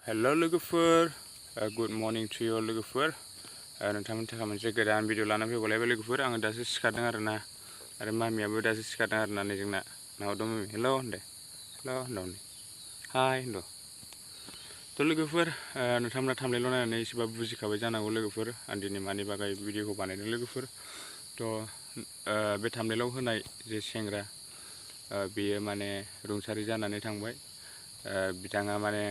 hello लोगोफोर good morning to you लोगोफोर नोंथांमोननि थाखाय मोनसे गोदान भिडिअ लानानै फैबावलायबाय लोगोफोर आङो दासो सिखारदों आरोना आरो मामियाबो दासो सिखारदों आरोना नै जोंना नाव दं मामि हेल' होनदो हेल' होनदो हाय होनदो थ' लोगोफोर नोंथांमोना थाम्बनेइल नायनानै एसेबाबो बुजिखाबाय जानांगौ लोगोफोर आं दिनै मानि बागै भिडिअखौ बानायदों लोगोफोर थ' बे थाम्बनेइलाव होनाय जे सेंग्रा बेयो माने रुंसारि जानानै थांबाय बिथाङा माने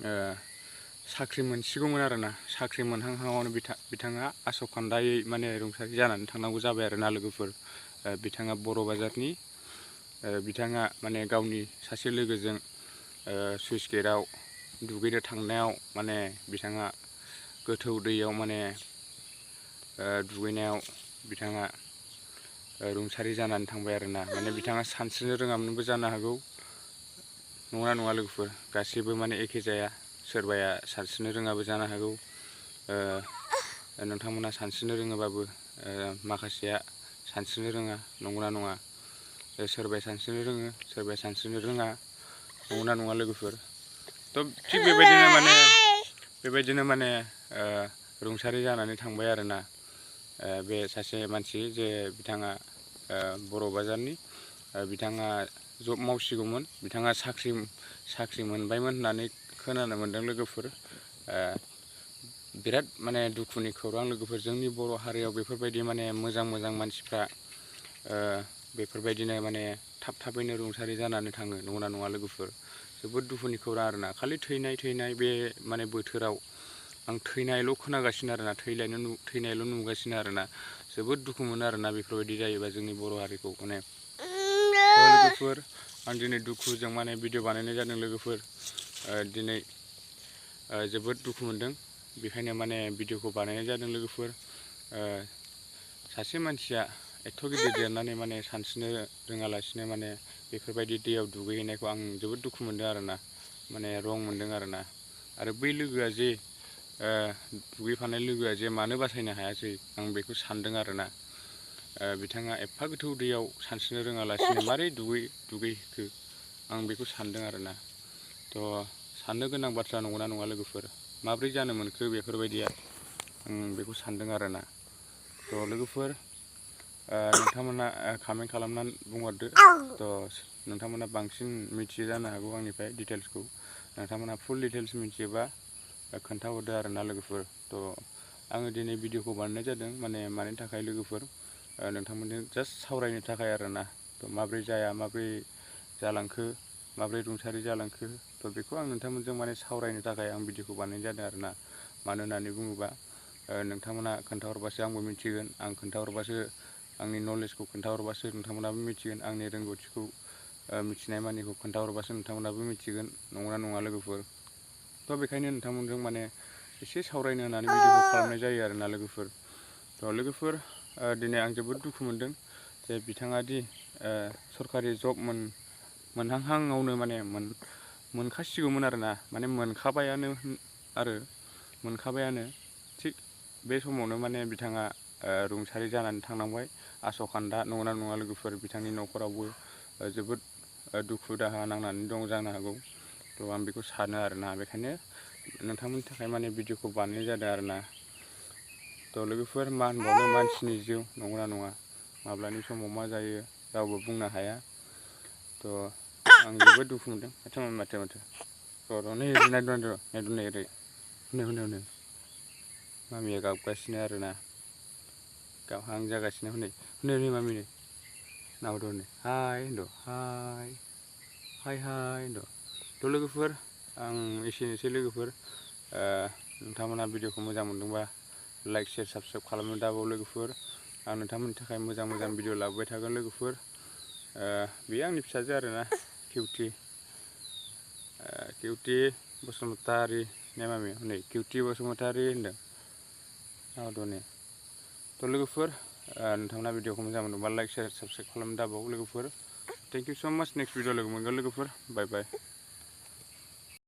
साख्रि मोनसिगौमोन आरोना साख्रि मोनहांहांआवनो बिथाङा आसखान्दायै माने रुंसारि जानानै थांनांगौ जाबाय आरोना लोगोफोर बिथाङा बर' बाजारनि बिथाङा माने गावनि सासे लोगोजों सुइस गेटआव दुगैनो थांनायाव माने बिथाङा गोथौ दैयाव माने दुगैनायाव बिथाङा रुंसारि जानानै थांबाय आरोना माने बिथाङा सानस्रिनो रोङामोनबो जानो हागौ नङा नङा लोगोफोर गासिबो माने एखे जाया सोरबाया सानस्रिनो रोङाबो जानो हागौ नोंथांमोना सानस्रिनो रोङोबाबो माखासेया सानस्रिनो रोङा नंगौना नङा सोरबाया सानस्रिनो रोङो सोरबाया सानस्रिनो रोङा नंगौना नङा लोगोफोर थ' थिग बेबायदिनो माने रुंसारि जानानै थांबाय आरोना बे सासे मानसि जे बिथाङा बर' बाजारनि बिथाङा जब मावसिगौमोन बिथाङा साख्रि मोनबायमोन होननानै खोनानो मोन्दों लोगोफोर बिराद माने दुखुनि खौरां लोगोफोर जोंनि बर' हारियाव बेफोरबायदि माने मोजां मानसिफ्रा बेफोरबायदिनो माने थाबैनो रुंसारि जानानै थाङो नंगौना नङा लोगोफोर जोबोद दुखुनि खौरां आरोना खालि थैनाय बे माने बोथोराव आं थैनायल' खोनागासिनो आरोना थैनायल' नुगासिनो आरोना जोबोद दुखु मोनो आरोना बेफोरबायदि जायोबा जोंनि बर' हारिखौ माने लोगोफोर आं दिनै दुखुजों माने भिडिअ बानायनाय जादों लोगोफोर दिनै जोबोद दुखु मोनदों बेखायनो माने भिडिअखौ बानायनाय जादों लोगोफोर सासे मानसिया एथ' गिदिर देरनानै माने सानस्रिनो रोङालासिनो माने बेफोरबायदि दैयाव दुगैहैनायखौ आं जोबोद दुखु मोनदों आरोना माने रं मोनदों आरोना आरो बै लोगोआ जे दुगैफानाय लोगोआ जे मानो बासायनो हायासै आं बेखौ सानदों आरोना बिथाङा एफा गोथौ दैयाव सानस्रिनो रोङालासिनो मारै दुगैखो आं बेखौ सानदों आरोना थ' साननो गोनां बाथ्रा नंगौना नङा लोगोफोर माब्रै जानो मोनखो बेफोरबायदिया आं बेखौ सानदों आरोना थ' लोगोफोर नोंथांमोना कमेन्ट खालामनानै बुंहरदो थ' नोंथांमोना बांसिन मिथियो जानो हागौ आंनिफ्राय डिटेल्सखौ नोंथांमोना फुल डिटेल्स मिथियोबा खोन्थाहरदो आरोना लोगोफोर थ' आङो दिनै भिडिअखौ बानायनाय जादों मानि थाखाय लोगोफोर नोंथांमोनजों जास्ट सावरायनो थाखाय आरोना थ' माब्रै जालांखो माब्रै रुंसारि जालांखो थ' बेखौ आं नोंथांमोनजों माने सावरायनो थाखाय आं भिडिअखौ बानायनाय जादों आरोना मानो होननानै बुङोबा नोंथांमोना खोन्थाहरबासो आंबो मिथिगोन आं खोन्थाहरबासो आंनि नलेजखौ खोन्थाहरबासो नोंथांमोनाबो मिथिगोन आंनि रोंगौथिखौ मिथिनाय मानिखौ खोन्थाहरबासो नोंथांमोनाबो मिथिगोन नंगौना नङा लोगोफोर थ' बेखायनो नोंथांमोनजों माने एसे सावरायनो होननानै भिडिअखौ खालामनाय जायो आरोना लोगोफोर थ' लोगोफोर दिनै आं जोबोद दुखु मोनदों जे बिथाङा दि सरकारि जब मोनहांहांआवनो माने मोनखासिगौमोन आरोना माने मोनखाबायानो थिग बे समावनो माने बिथाङा रुंसारि जानानै थांनांबाय आसखान्दा नंगौना नङा लोगोफोर बिथांनि न'खरावबो जोबोद दुखु दाहा नांनानै दं जानो हागौ थ' आं बेखौ सानो आरोना बेखायनो नोंथांमोननि थाखाय माने भिडिअखौ बानायनाय जादों आरोना थ' लोगोफोर मा होनबावनो मानसिनि जिउ नंगौना नङा माब्लानि समाव मा जायो रावबो बुंनो हाया थ' आं जोबोद दुखु मोनदों माथो र' नै ओरै हनै मामिया गाबगासिनो आरोना गाबहां जागासिनो हनै मामि नै नाहरदो हनै हाय होनद' हाय होनद' थ' लोगोफोर आं एसेनोसै लोगोफोर नोंथांमोना भिडिअखौ मोजां मोनदोंबा लाइक शेयार साबसक्राइब खालामनो दाबाव लोगोफोर आं नोंथांमोननि थाखाय मोजां भिडिअ लाबोबाय थागोन लोगोफोर बेयो आंनि फिसाजो आरोना किउटि बसुमतारी ने मामि हनै किउटि बसुमतारी होनदों हनै थ' लोगोफोर नोंथांमोना भिडिअखौ मोजां मोनदोंबा लाइक शेयार साबसक्राइब खालामनो दाबाव लोगोफोर थेंक इउ स' माच नेक्स्ट भिडिअ लोगो मोनगोन लोगोफोर बाय